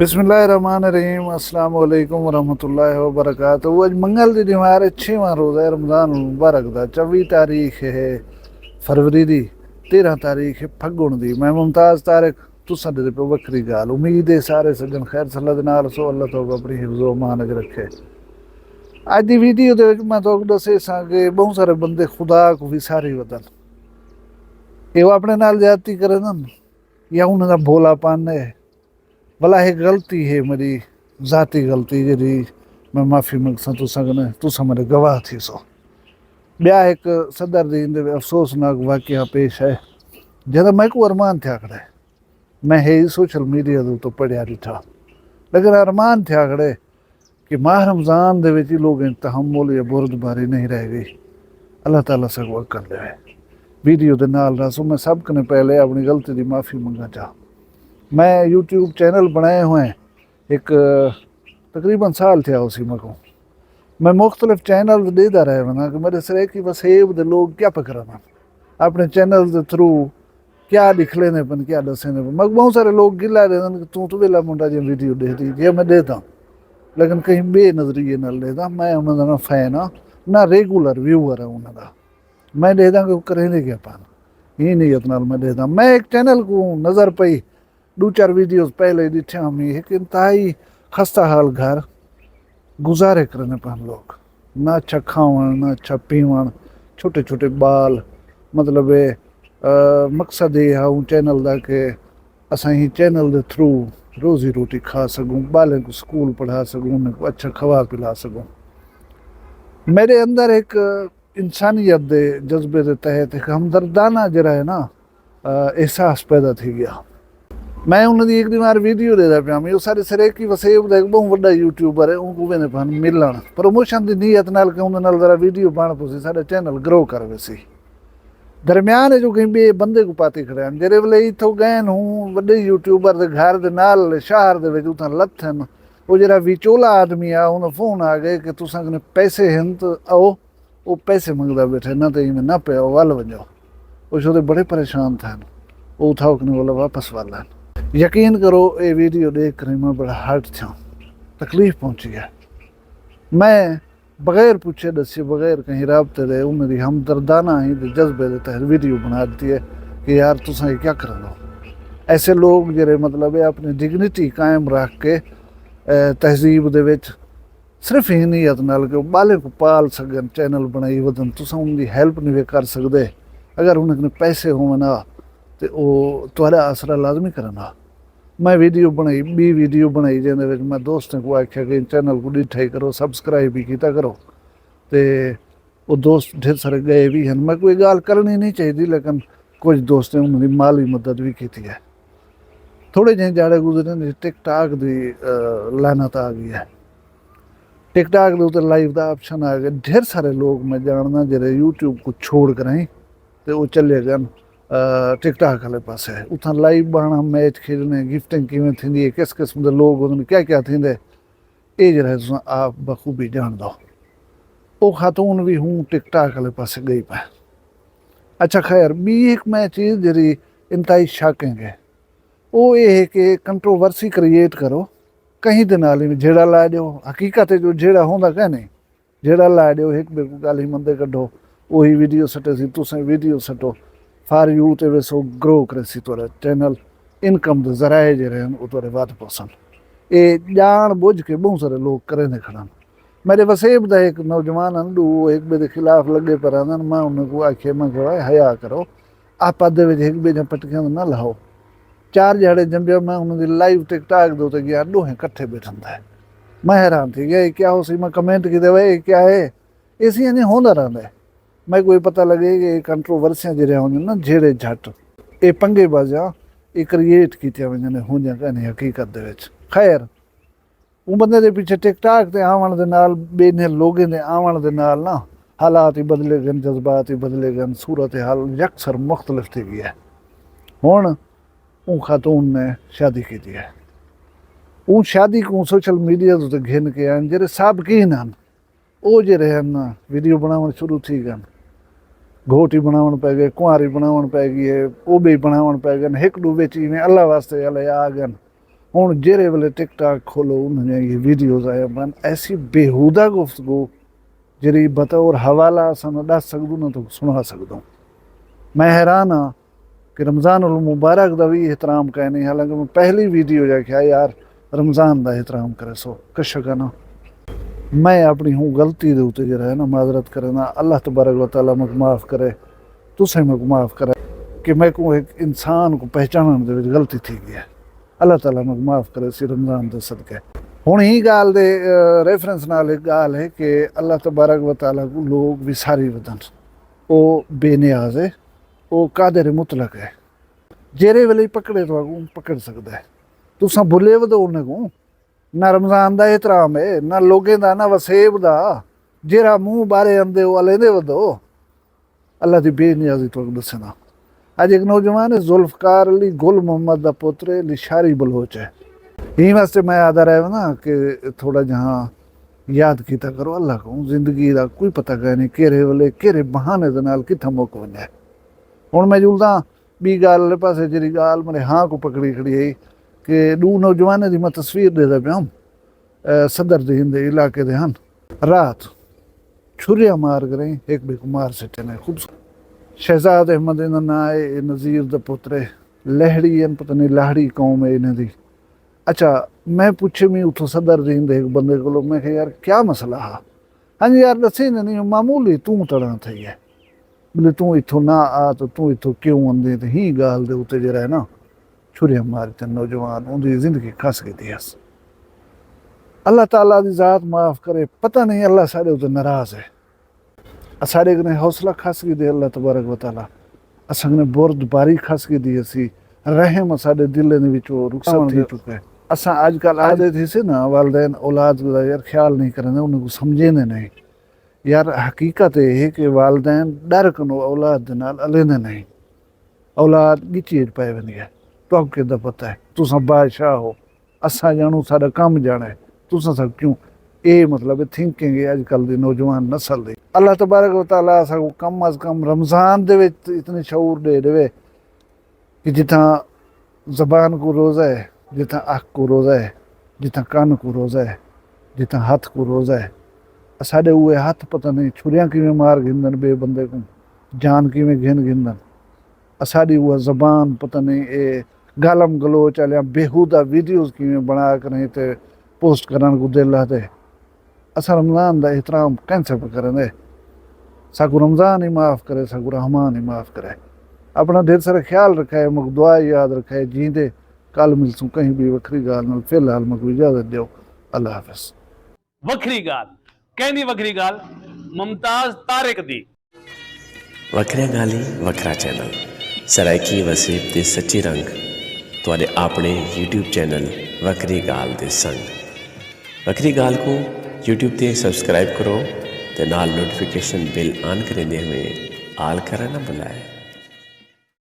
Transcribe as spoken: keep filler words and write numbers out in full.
بسم اللہ الرحمن الرحیم۔ السلام علیکم ورحمۃ اللہ وبرکاتہ۔ اڄ منگل دی ݙینہوار ہے، چھیواں روزہ ہے رمضان المبارک دا، چوی تاریخ ہے فروری دی، تیرہاں تاریخ ہے پھڳݨ دی۔ میں ممتاز طارق، تساں ݙیہدے پئے وکھری ڳالھ۔ امید ہے سارے سڄݨ خیر صلہ دے نال سو، اللہ توکوں اپݨی حفظ و امان اچ رکھے۔ اڄ دی ویڈیو دے وچ میں توکوں ݙسیساں کہ ٻہوں سارے بندے خدا کوں وساری ودن، اے او اپݨے نال زیادتی کریندن یا انہاں دا بھولا پن ہے؟ ولا ہک غلطی ہے، میݙی ذاتی غلطی، جیڑھی میں معافی منگساں تساں کنے، تساں میݙے گواہ تھیسو۔ ٻیا ہک صدر دی ایندے وچ افسوسناک واقعہ پیش ہے، جیندا میکوں ارمان تھیا کھڑے۔ میں ہے ہی سوشل میڈیا دے اتوں پڑھیا ݙٹھا، لیکن ارمان تھیا کھڑے کہ ماہ رمضان دے وچ لوگیں تحمل یا بردباری نہیں رہ ڳئی۔ اللہ تعالیٰ ساکوں عقل ݙیوے۔ ویڈیو دے نال رہسو، میں سب کنے پہلے اپݨی غلطی دی معافی منگاں چا۔ میں یوٹیوب چینل بݨائے ہوئے ہک تقریباً سال تھیا ہوسی میکوں۔ میں مختلف چینلز ݙیہدا رہ وینداں کہ میݙے سرائیکی وسیب دے لوگ کیا پکرن، اپݨے چینلز دے تھرو کیا ݙکھلیندے پن، کیا ݙسیندے پن۔ میکوں ٻہوں سارے لوگ گلہ ݙیندن کہ توں تاں ویلا منڈا جیاں ویڈیو ݙیہدیں، جے میں ݙیہداں، لیکن کہیں ٻئے نظریے نال ݙیہداں۔ میں انہاں دا نہ فین ہاں، نہ ریگولر ویور ہاں انہاں دا۔ میں ݙیہداں کہ او کریندے کیا پن، ایں نیت نال میں ݙیہداں۔ میں ہک چینل کوں نظر پئی، ݙو چار ویڈیوز پہلے ݙٹھیاں ہم، ہک انتہائی خستہ حال گھر، گزارے کریندے پن لوگ، نہ اچھا کھاوݨ، نہ اچھا پیوݨ، چھوٹے چھوٹے ٻال۔ مطلب اے، آ، مقصد اے ہا اوں چینل دا کہ اساں ایں چینل دے تھرو روزی روٹی کھا سڳوں، ٻالیں کوں سکول پڑھا سڳوں، انہیں کوں اچھا کھوا پلا سڳوں۔ میݙے اندر ہک انسانیت دے جذبے دے تحت ہک ہمدردانہ جیڑھا ہے نا، آ، احساس پیدا تھی ڳیا۔ میں انہاں دی ہک ݙینہوار ویڈیو ݙیہدا پیاں، او ساݙے سرائیکی وسیب دا ہک ٻہوں وݙا یوٹیوبر ہے، اونکوں ویندے پن ملݨ، پروموشن دی نیت نال کہ اوندے نال ذرا ویڈیو بݨ پوسی، ساݙا چینل گرو کر ویسی۔ درمیان اچ او کہیں ٻئے بندے کوں پاتی کھڑے ہن، جیڑھے ویلے اتھوں ڳئے ہن، ہوں وݙے یوٹیوبر دے گھر دے نال شہر دے وچ اتھاں لتھن۔ او جیڑھا وچولا آدمی آ، اوندا فون آ ڳئے کہ تساں کنے پیسے ہن تاں آؤ۔ او پیسے منگدا ٻیٹھے، نہ تاں ایویں نہ پئے آؤ، ول ونڄو۔ او شودے بڑے پریشان تھئن۔ او اتھاؤ کنے ولا واپس ول آئن۔ یقین کرو، اے ویڈیو ݙیکھ کر میں بڑا ہرٹ تھیاں، تکلیف پہنچی ہے۔ میں بغیر پچھے ݙسے، بغیر کہیں رابطے دے، انہاں دی ہمدردانہ ہی تے جذبے دے تحت ویڈیو بݨا ݙتی ہے کہ یار تساں اے کیا کریندو؟ ایسے لوگ جیڑھے مطلب ہے اپݨی ڈگنیٹی قائم رکھ کے، اے، تہذیب دے وچ صرف ایں نیت نال کہ او ٻالیں کوں پال سڳن، چینل بݨائی ودن، تساں انہاں دی ہیلپ نہیں وے کر سڳدے۔ اگر انہاں کنے پیسے ہوون ہا تے او تہاݙا آسرا لازمی کرن ہا۔ میں ویڈیو بݨائی، ٻی ویڈیو بݨائی، جیندے وچ میں دوستیں کوں آکھیا کہ ایں چینل کوں ݙٹھا ہی کرو، سبسکرائب ہی کیتا کرو۔ تے او دوست ڈھیر سارے ڳئے وی ہن۔ میکوں اے ڳالھ کرݨی نہیں چاہیدی، لیکن کجھ دوستیں انہاں دی مالی مدد وی کیتی ہے۔ تھوڑے جہیں ݙیہاڑے گزرے نے ٹک ٹاک دی، آ، لعنت آ ڳئی ہے۔ ٹک ٹاک دے اتے لائیو دا آپشن آ ڳئے۔ ڈھیر سارے لوگ میں ڄاݨداں جیڑھے یوٹیوب کوں چھوڑ کرائیں تے او چلے ڳن، آ، ٹک ٹاک آلے پاسے۔ اتھاں لائیو ٻہݨا، میچ کھیݙݨے، گفٹنگ کیویں تھیندی ہے، کس قسم دے لوگ ہوندن، کیا کیا تھیندے، اے جیڑھا ہے تساں آپ بخوبی ڄاݨدو۔ او خاتون وی ہوں ٹک ٹاک آلے پاسے ڳئی پئے۔ اچھا خیر، ٻی ہک میں چیز جیڑھی انتہائی شاکنگ ہے، او اے ہے کہ کنٹروورسی کریئیٹ کرو، کہیں دے نال ہی جھیڑا لا ݙیو۔ حقیقت ہے جو جھیڑا ہوندا کائنی، جھیڑا لا ݙیو، ہک ٻئے کوں ڳالھیں مندے کڈھو، اوہی ویڈیو سٹیسی، تساں ویڈیو سٹو، فار یو تے ویسو، گرو کریسی تہاݙا چینل، انکم دے ذرائع جیڑھے ہن او تہاݙے ودھ پوسن۔ اے ڄاݨ ٻجھ کے ٻہوں سارے لوک کریندے کھڑن۔ میݙے وسیب دا ہک نوجوان ہن، ݙو ہک ٻئے دے خلاف لڳے پئے رہندن، میں انہاں کوں آکھیے، میں کہا، حیا کرو، آپت دے وچ ہک ٻئے دیاں پٹکیاں نہ لہاؤ۔ چار ݙیہاڑے ڄمبیا، میں انہاں دی لائیو ٹک ٹاک دے اتے ڳیا، ݙوہیں کٹھے ٻیٹھن تے۔ میں حیران تھی ڳیا، اے کیا ہوسی؟ میں کمنٹ کیتے، وے اے کیا ہے؟ اے سی انڄیں ہوندا رہندا ہے۔ میکوں اے پتہ لڳے کہ اے کنٹروورسیاں جیڑھیاں ہوندیاں نا، جھیڑے جھٹ، اے پنگے بازیاں، اے کریئیٹ کیتیاں ویندیاں نے، ہوندیاں کائنی حقیقت دے وچ۔ خیر، اوں بندے دے پچھے ٹک ٹاک تے آوݨ دے نال، ٻئے نے لوگیں دے آوݨ دے نال نا، حالات ہی بدلے ڳن، جذبات ہی بدلے ڳن، صورتحال یکسر مختلف تھی ڳئی ہے۔ ہݨ اوں خاتون نے شادی کیتی ہے۔ اوں شادی کوں سوشل میڈیا تے گھن کے آئن، جیڑھے سابقین ہن، او جیڑھے ہن نا، ویڈیو بݨاوݨ شروع تھی ڳن۔ گھوٹی بݨاوݨ پئے ڳئے، کنواری بݨاوݨ پئے ڳئی ہے، او ٻئی بݨاوݨ پئے ڳن۔ ہک ݙو وچ ایویں اللہ واسطے آلے آ ڳن۔ ہݨ جیرھے ویلے ٹک ٹاک کھولو، انہاں دیاں اے ویڈیوز آیاں پن، ایسی بیہودہ گفتگو جیرھی بطور حوالہ اساں نہ ݙس سڳدوں نہ تہاکوں سݨا سڳدوں۔ میں حیران ہاں کہ رمضان المبارک دا وی احترام کائنی، حالانکہ میں پہلی ویڈیو اچ آکھیا یار رمضان دا احترام کریسو، کشکاں نہ۔ میں اپݨی ہوں غلطی دے اتے جیرھا ہے نہ معذرت کرینداں، اللہ تبارک و تعالیٰ میکوں معاف کرے، تساں میکوں معاف کرے کہ میکوں ہک انسان کوں پہچاݨݨ دے وچ غلطی تھی ڳئی ہے۔ اللہ تعالیٰ میکوں معاف کریسی رمضان دے صدقے۔ ہݨ ایں ڳالھ دے ریفرنس نال ہک ڳالھ ہے کہ اللہ تبارک و تعالیٰ کوں لوک وساری ودن، او بے نیاز ہے، او قادر مطلق ہے، جیرھے ویلے پکڑے تہاکوں پکڑ سڳدا ہے۔ تساں بھلے ودو انہیں کوں۔ نہ رمضان دا احترام ہے، نہ لوکیں دا، نہ وسیب دا۔ جیرھا منہ ٻاہرے آندے او الیندے ودو۔ اللہ دی بے نیازی تہاکوں ݙسینداں۔ اڄ ہک نوجوان ہے، ذوالفقار علی گل محمد دا پتر ہے، لشاری بلوچ ہے۔ ایں واسطے میں آہدا رہ وینداں کہ تھوڑا جہاں یاد کیتا کرو اللہ کوں، زندگی دا کوئی پتہ کائنی کیرھے ویلے کیرھے بہانے دے نال کتھاں مک ونڄے۔ ہݨ میں جلداں ٻی ڳالھ آلے پاسے، جیرھی ڳالھ میݙے ہاں کوں پکڑی کھڑی ہئی کہ ݙو نوجوانیں دی میں تصویر ݙیہدا پیاں، صدر دین دے علاقے دے ہن۔ رات چھریاں مار کریں ہک ٻئے کوں مار سٹے نے۔ خوبصورت شہزاد احمد انہاں ناں ہے، اے نذیر دا پتر ہے، لہڑی ہن، پتہ نئیں لاہڑی قوم ہے انہاں دی۔ اچھا، میں پچھے می اتھوں صدر دین دے ہک بندے کولوں، میں کہیا یار کیا مسئلہ ہا؟ ہاں جی یار ݙسیندے نئیں، معمولی توں تڑاں تھئی ہے۔ بلے توں اتھوں نہ آ، تاں توں اتھوں کیوں آندیں؟ تے ہیں ڳالھ دے اتے جیرھا ہے نہ چھریاں مار تے نوجوان اوندی زندگی کھس ڳئی ہس۔ اللہ تعالیٰ دی ذات معاف کرے، پتہ نئیں اللہ ساݙے اتے ناراض ہے۔ اساݙے کنے حوصلہ کھس ڳئے دے اللہ تبارک و تعالیٰ، اساں کنے بردباری کھس ڳئی دی اسی، رحم اساݙے دلیں دے وچوں رخصت تھی چکا ہے۔ اساں اڄ کل آہدے تھیسے نا، والدین اولاد دا یار خیال نئیں کریندے، انہیں کوں سمجھیندے نئیں۔ یار حقیقت اے ہے کہ والدین ݙر کنوں اولاد دے نال الیندے نئیں۔ اولاد ڳچی اچ پئے ویندی ہے۔ تہاکوں کیندا پتہ ہے؟ تساں بادشاہ ہو، اساں ڄاݨوں، ساݙا کم ڄاݨے، تساں ساکوں کیوں؟ اے مطلب ہے تھنکنگ ہے اڄ کل دی نوجوان نسل دی۔ اللہ تبارک و تعالیٰ اساکوں کم از کم رمضان دے وچ اتنی شعور ݙے ݙیوے کہ جتھاں زبان کوں روزہ ہے، جتھاں اکھ کوں روزہ ہے، جتھاں کن کوں روزہ ہے، جتھاں ہتھ کوں روزہ ہے۔ اساݙے اوہے ہتھ پتہ نئیں چھریاں کیویں مار گھندن، ٻئے بندے کوں جان کیویں گھن گھندن۔ اساݙی اوہا زبان پتہ نئیں اے گالم گلوچ آلیاں بیہودہ ویڈیوز کیویں بݨا کریں تے پوسٹ کرݨ کوں دل آہدے۔ اساں رمضان دا احترام کینسے پئے کریندے؟ ساکوں رمضان ہی معاف کرے، ساکوں رحمان ہی معاف کرے۔ اپݨا ڈھیر سارا خیال رکھائے، مک دعا یاد رکھائے، جیندے۔ کل ملسوں کہیں ٻئی وکھری ڳالھ نال، فی الحال میکوں اجازت ݙیو، اللہ حافظ۔ وکھری ڳالھ، کیندی وکھری ڳالھ؟ ممتاز طارق دی۔ وکھریاں ڳالھیں، وکھرا چینل، سرائیکی وسیب دے سچے رنگ، تہاݙے آپݨے یوٹیوب چینل وکھری ڳالھ دے سنگ۔ وکھری ڳالھ کوں یوٹیوب تے سبسکرائب کرو تے نال نوٹیفکیشن بیل آن کریندے ہوئے آل کرݨ نہ بھلائے۔